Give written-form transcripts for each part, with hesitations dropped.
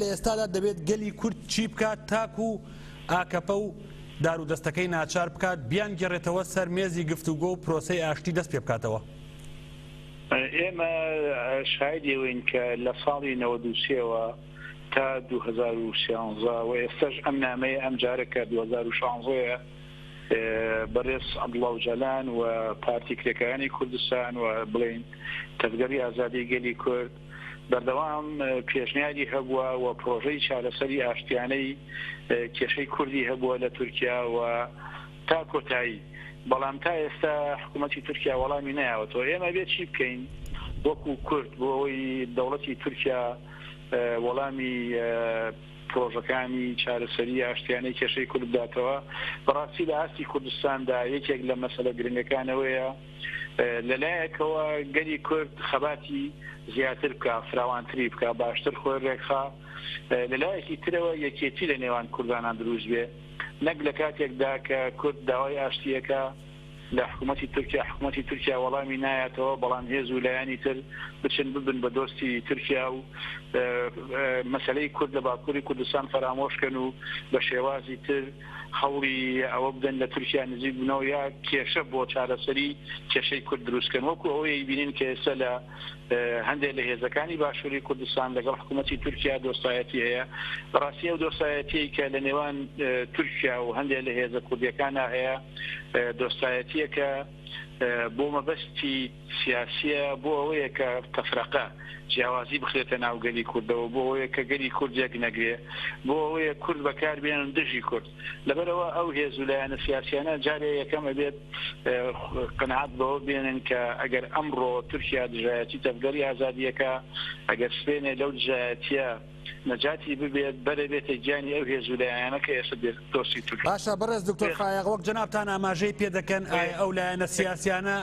لە ئێستادا دەبێت گەلی کورد چی بکات تاکو ئاکەپە و دارودەستەکەی ناچار بکات بیانگێڕێتەوە سەر مێزی گفتوگۆ و پرۆسەی ئاشتی دەست پێبکاتەوە؟ ئێمە شایدی ئەوەین کە لە ساڵی 93 وە تا 2013 و ئێستاش ئەم نامەیە ئەم جارە کە 2016 بەڕێز عەبدوڵا ئۆجالان و پارتی کرێکارانی کوردستان و بڵێین تەڤگەری ئازادی گەلی کورد بەردەوام پێشنیاری هەبووە و پرۆژەی چارەسەری ئاشتیانەی کێشەی کوردی هەبووە لە تورکیا و تا کۆتایی بەڵام تا ئێستا حکوومەتی تورکیا وەڵامی نایەوەتەوە. ئێمە بێ چی بکەین وەکو کورد بۆ ئەوەی دەوڵەتی تورکیا وەڵامی پرۆژەکانی چارەسەری ئاشتیانەی کێشەی کورد بداتەوە؟ بەڕاستی لە ئاستی کوردستاندا یەکێک لە مەسەلە گرنگەکان ئەوەیە لەلایەکەوە گەلی کورد خەباتی زیاتر بکا، فراوانتری بکا، باشتر خۆی رێکخا، لەلایەکی ترەوە یەکێتی لە نێوان کوردانا دروست بێ، نەک لە کاتێکدا کە کورد داوای ئاشتییەکە لە حکوومەتی تورکیا، حکوومەتی تورکیا وەڵامی نایاتەوە، بەڵام هێز و لایەنی تر بچن ببن بە دۆستی تورکیا و مەسەلەی کورد لە باکووری کوردستان فەرامۆش کەن و بە شێوازی تر هەوڵی ئەوە بدەن لە تورکیا نزیک بنەوە یا کێشە بۆ چارەسەری کێشەی کورد دروست کەن وەکو ئەوەی بینین کە ئێستا لە هەندێک لە هێزەکانی باشووری کوردستان لەگەڵ حکوومەتی تورکیا دۆستایەتی هەیە. بەڕاستی ئەو دۆستایەتیەی کە لە نێوان تورکیا و هەندێک لە هێزە کوردیەکانا هەیە دۆستایەتیەکە بۆ مەبەستی سیاسیە بۆ ئەوەیە کە تەفرەقە، جیاوازی بخرێتە ناو گەلی کوردەوە، بۆ ئەوەیە کە گەلی کورد یەک نەگرێ، بۆ ئەوەیە کورد بەکار بێنن دژی کورد. لەبەرئەوە ئەو هێز و لایەنە سیاسیانە جارێ یەکەم ئەبێت قەناعەت بەوە بێنن کە ئەگەر ئەمڕۆ تورکیا دژایەتی تەڤگەری ئازادییەکە، ئەگەر سبەینێ لەو دژایەتیە نەجاتی ببێت، بەرەبێتە گیانی ئەو هێز و لایەنانە کە ئێستا دۆستی تورکیان. باشە بەڕێز دکتۆر فایەق، وەک جەنابتان ئاماژەی پێدەکەن، ئایا ئەو لایەنە سیاسیانە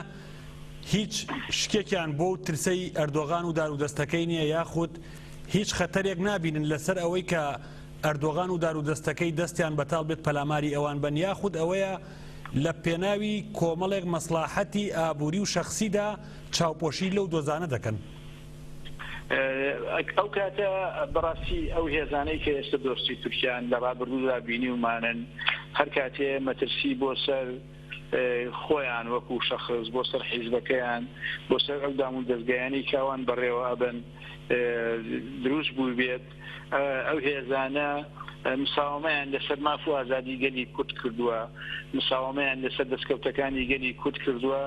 هیچ شکێکیان بۆ ترسەی ئەردۆغان و دارودەستەکەی نییە یاخود هیچ خەتەرێک نابینن لەسەر ئەوەی کە ئەردۆغان و دارودەستەکەی دەستیان بەتاڵ بێت پەلاماری ئەوان بن یاخود ئەوەیە لە پێناوی کۆمەڵێک مەسڵاحەتی ئابووری و شەخسیدا چاوپۆشی لەو دۆزانە دەکەن؟ ئەو کاتە بەڕاستی ئەو هێزانەی کە ئێستا دۆستی تورکیان لە ڕابردوودا بینیومانن هەر کاتێ مەترسی بۆ سەر خۆیان وەکو شەخس بۆ سەر حیزبەکەیان بۆ سەر ئەو دام و دەزگایانەی کە ئەوان بەڕێوە ئەبەن دروست بووبێت ئەو هێزانە مساوەمەیان لەسەر ماف و ئازادی گەلی کورد کردووە مساوەمەیان لەسەر دەستکەوتەکانی گەلی کورد کردووە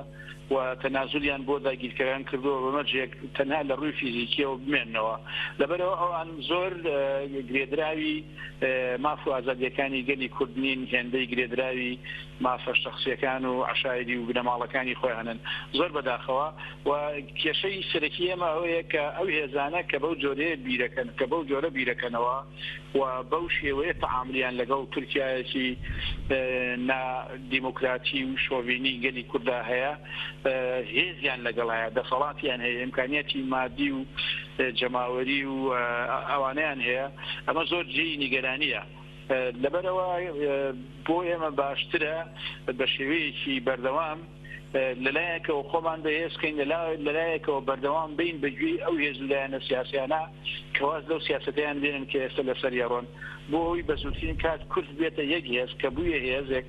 و تەنازولیان بۆ داگیرکەران کردووە بە مەرجێک تەنها لە ڕووی فیزیکیەوە بمێننەوە. لەبەرئەوە ئەوان زۆر گرێدراوی ماف و ئازادیەکانی گەلی کورد نین هێندەی گرێدراوی مافە شەخسیەکان و عەشایری و بنەماڵەکانی خۆیانن. زۆر بەداخەوە و کێشەی سەرەکی ئێمە ئەوەیە کە ئەو هێزانە کە بەو جۆرەیە بیرەکەن کە بەو جۆرە بیرەکەنەوە و بەو شێوەیە تەعامولیان لەگەڵ تورکیایەکی نا دیموکراتی و شۆڤینی گەلی کورددا هەیە، هێزیان لەگەڵ هەیە، دەسەڵاتیان هەیە، ئیمکانیاتی مادی و جەماوەری و ئەوانەیان هەیە، ئەمە زۆر جێی نیگەرانییە. لەبەرئەوە بۆ ئێمە باشترە بە شێوەیەکی بەردەوام لەلایەکەوە خۆمان بەهێز بکەین، لەلایەکەوە بەردەوام بین بە گوێی ئەو هێز و لایەنە سیاسیانە کە واز لەو سیاسەتەیان بێنن کە ئێستا لەسەری ئەڕۆن بۆ ئەوەی بە زووترین کات کورد بێتە یەک هێز، کە بوویە هێزێک،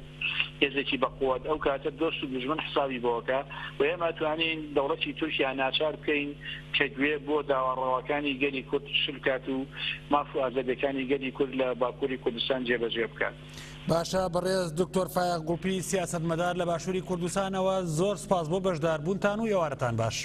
هێزێکی بەقوەت، ئەو کاتە دۆست و دوژمن حسابی بۆ ئەکا و ئێمە ئەتوانین دەوڵەتی تورکیا ناچار بکەین کە گوێ بۆ داوا ڕەواکانی گەلی کورد شل بکات و ماف و ئازادیەکانی گەلی کورد لە باکووری کوردستان جێبەجێ بکات. باشە بەڕێز دکتۆر فایەق گوڵپی سیاسەتمەدار لە باشووری کوردستانەوە زۆر سوپاس بۆ بەشداربوونتان و ئێوارەتان باش.